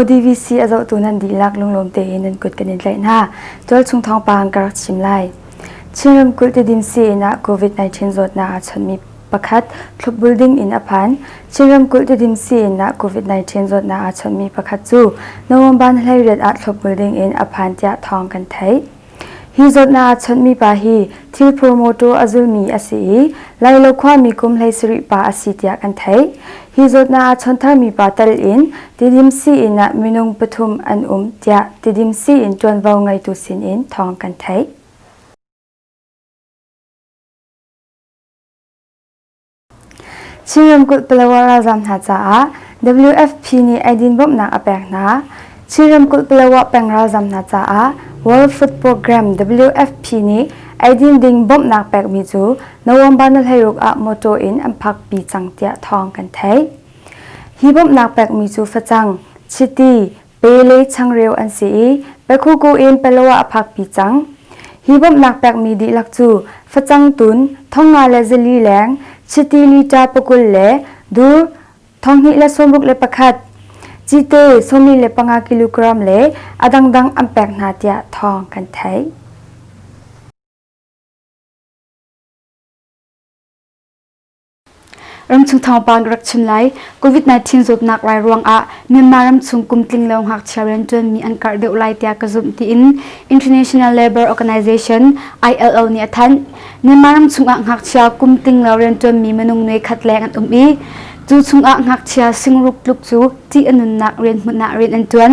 DVC a zohtu nan dihlak lunglawm tein nan kut kan in tlaih hna. Tualchung thawngpang ka rak chim lai. Chin ramkulh Tidim sii-inn ah COVID-19 zawtnak aa chawnhmi pakhat thlopbul ding in a phan. Chin ramkulh Tidim sii-inn ah COVID-19 zawtnak aa chawnhmi pakhat cu November 18 ah thlopbul ding in a phan tiah thawng kan theih. Hi zawtnak aa chawnhmi pa hi thilphur mawṭaw a zulmi a si i Lailo khuami kum 17 pa a si tiah kan theih. Hi zawtnak aa chawn tharmi pa tal in Tidim sii-inn ah minung pathum an um tiah Tidim sii-inn ṭuanvo ngeitu sinin thawng kan theih. Chin ramkulh Palawa ralzaam hna caah WFP nih eidin bawmhnak a pek hna. Chin ramkulh Palawa peng ralzaam hna caah World Food Program WFP nih eidin ding bawmhnak pekmi cu November ni 16 ah mawṭaw in an phakpi cang tiah thawng kan theih. Hi bawmhnak pekmi cu facang, chiti, pe le changreu an si i Pekhuku in Palawa a phakpi cang. Hi bawmhnak pekmi dihlak cu facang tun 500 le 400 leng, chiti liter 20 le dur 2161, cite 45 kilogram le a dangdang an pek hna tiah thawng kan theih. Ramchung thawngpang ka rak chim lai. COVID-19 zawtnak rai ruangah Myanmar ramchung kum tling lo ngakchia rianṭuanmi an karh deuh lai tiah ka zumh tiin International Labour Organization ILO nih a thanh. Myanmar ramchung ah ngakchia kum tling lo rianṭuanmi minung nuai khat leng an um i cu chungah ngakchia singruk tluk cu ṭih a nunnak rian hmun ah rian an ṭuan.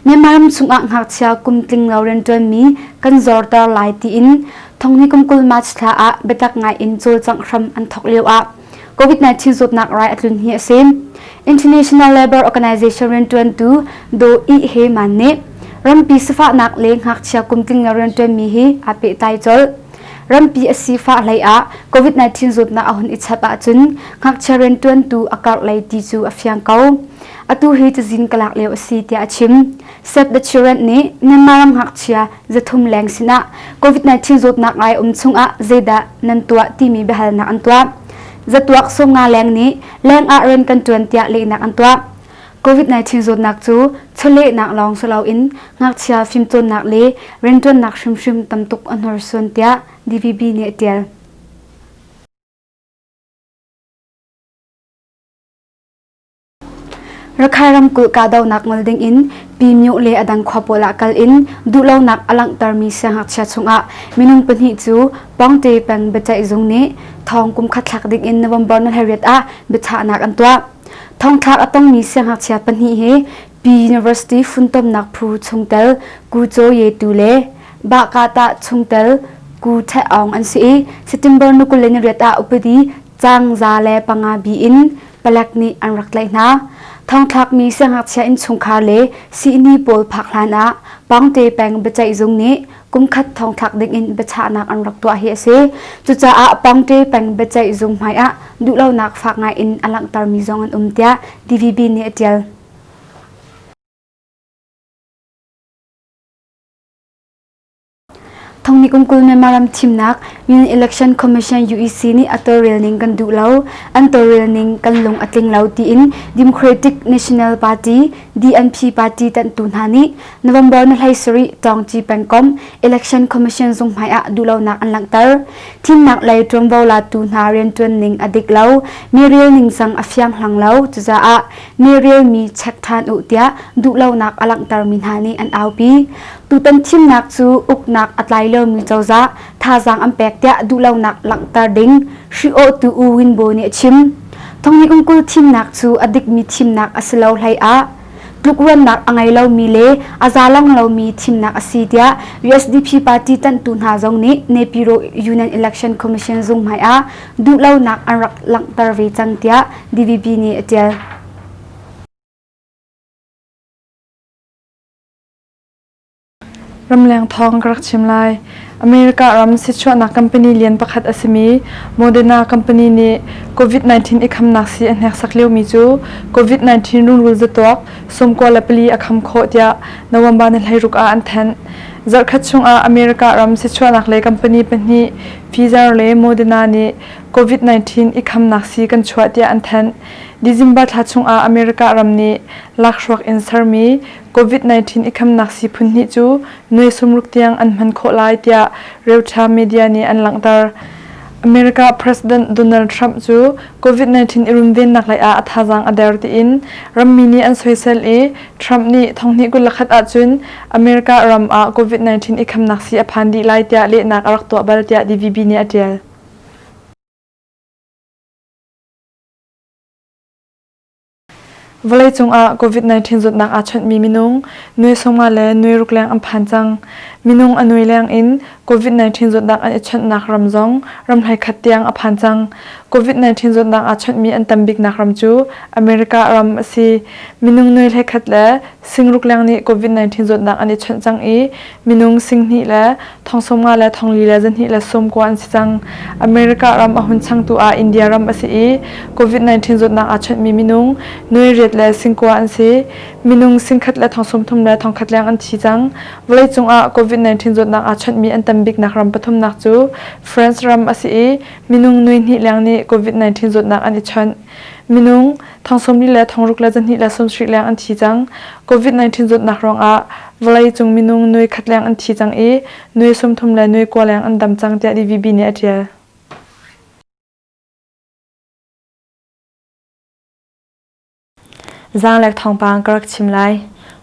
Myanmar ramchung ah ngakchia kum tling lo rianṭuanmi kan zorter lai tiin Thongni kum 20 March thla ah biatak ngai in cawlcangh hram an thawk lio ah COVID-19 zawtnak rai a tlun hi a si. International Labour Organization rianṭuantu Do I He Man nih rampi sifahnak le ngakchia kumtling lo rianṭuanmi hi aa pehtlai colh. Rampi a sifah hlei ah COVID-19 zawtnak a hun i chap ahcun ngakchia rianṭuantu a karh lei ti cu a fiang ko. Atu hi cazin ka lak lio a si tiah a chim. Save the Children nih Myanmar ram ngakchia 300 leng sinah COVID-19 zawtnak ngai um chungah zeidah nan tuah timi biahalnak an tuah. Zatuak 50 leng nih leng ah rian kan ṭuan tiah lehnak an tuah. COVID-19 zawtnak cu chawlehnak lawng si loin ngakchia fimcawnnak le rianṭuannak hrimhrim tamtuk a hnorsuan tiah DVB nih a ṭial. Rakhine ramkulh kahdohnak ngol dingin Pyi le a dang khua pawl ah kal in duhlonak a langhtermi siangngakchia chungah minung pahnih cu Pawngte peng biaceih zung nih thong kum khat thlak dingin November ni 18 ah biachahnak an tuah. Thongthlak a tongmi siangngakchia pahnih hi Pyi University funtomnak phu chungtel Ku Caw Ye Tu le Bahkatah chungtel Ku Hteh Aung an si i September ni 28 ah upadi caang 105 bi in palek nih an rak tlaih hna. Thongthlakmi siangngakchia innchungkhar le sihni pawl phak hlan ah Pangte peng biaceih zung nih kumkhat thongthlak dingin biachahnak an rak tuah hi a si. Cucaah Pangte peng biaceih zung hmai ah duhlonak fak ngai in a langhtermi zong an um tiah DVB nih a ṭial. Thongni kum 20 Myanmar ram thimnak Union Election Commission UEC nih a tawlrel ning kan duh lo, an tawlrel ning kan lung a tling lo tiin Democratic National Party DNP party tanhtu hna nih November ni 17 Tawngci pengkomh Election Commission zung hmai ah duhlonak an langhter. Thimnak lei ṭuanvo latu hna rianṭuan ning a dik lo, mi rel ningcang a fiang hlang lo, cucaah mi relmi check ṭhan u tiah duhlonak a langhtermi hna nih an aupi. Tutan thimnak cu uknak a tlai lomi cozah thazaang an pek tiah duhlonak langhter ding hri-awhtu U Win Bo nih a chim. Thongni kum 20 thimnak cu a dikmi thimnak a si lo hlei ah tlukruannak a ngei lomi le a zalong lomi thimnak a si tiah USDP party tanhtu hna zong nih Nepiro Union Election Commission zung hmai ah duhlonak an rak langhter ve cang tiah DVB nih a tial. Ramleng thawng ka rak chim lai. America ram sichuahnak company lian pakhat a simi Moderna company nih COVID-19 i khamnak sii a hneksak liomi cu COVID-19 rungrul zatuak 94 a kham khawh tiah November ni 16 ah an thanh. Zarhkhat chungah America ram sichuahnak lei company pahnih Pfizer le Moderna nih COVID-19 i khamnak sii kan chuah tiah an thanh. December thla chungah America ram nih lakhruak in sermi COVID-19 i khamnak sii phun hnih cu nuai sawmruk tiang an hman khawh lai tiah Reuters media nih an langhter. America President Donald Trump cu COVID-19 i runvennak lei ah a thazaang a der tiin rammi nih an soisel i Trump nih thonghnih 21 ahcun America ram ah COVID-19 i khamnak sii a phan dih lai tiah lehnak a rak tuah bal tiah DVB nih a ṭial. Vawleicung ah COVID-19 zawtnak aa chawnhmi minung nuai sawmnga le nuai ruk leng an phan cang. Minung a nuai leng in COVID-19 zawtnak an i chawnhnak ram zong ram hleikhat tiang a phan cang. COVID-19 zawtnak aa chawnhmi an tam biknak ram cu America ram a si. Minung nuai hleikhat le singruk leng nih COVID-19 zawtnak an i chawnh cang i minung singhnih le thong sawmnga le thongli le zahnih le sawmkua an si cang. America ram a hun changtu ah India ram a si i COVID-19 zawtnak aa chawnhmi minung nuai riat le singkua an si. Minung singkhat le thong sawmthum le thongkhat leng an thi cang. Vawleicung ah COVID-19 zawtnak aa chawnhmi an tam biknak ram pathumnak cu France ram a si i minung nuai hnih leng nih COVID-19 zawtnak an i chawnh. Minung thong sawmli le thongruk le zahnih le sawmsarih leng an thi cang. COVID-19 zawtnak ruangah vawleicung minung nuai khat leng an thi cang i nuai 30 le nuai kua leng an dam cang tiah DVB nih a ṭial. Zaanglek thawngpang ka rak chim lai.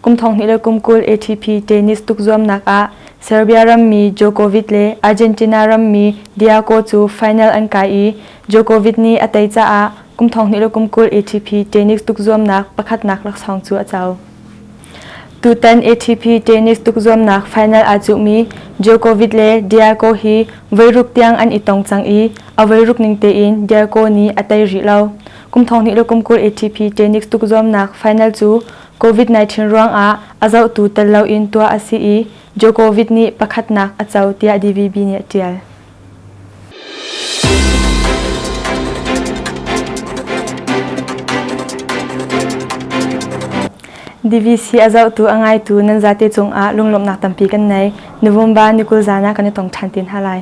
Kum 20 le kum 20 ATP tennis tukzuamnak ah Serbia rammi Djokovic le Argentina rammi Diego cu final an kai i Djokovic nih a tei caah kum 20 le kum 20 ATP tennis tukzuamnak pakhatnak laksawng cu a co. Tutan ATP tennis tukzuamnak final aa cuhmi Djokovic le Diego hi voiruk tiang an i tong cang i a voiruk ning tein Diego nih a tei rih lo. Kum 20 le kum 20 ATP tennis tukzuamnak final cu COVID-19 ruangah a zohtu tel loin tuah a si i Djokovic nih pakhatnak a co tiah DVB nih a ṭial. DVC a zohtu a ngaitu nan zate cungah lunglawmhnak tampi kan nei. November ni 20 zan ah kan i tong ṭhan te hna lai.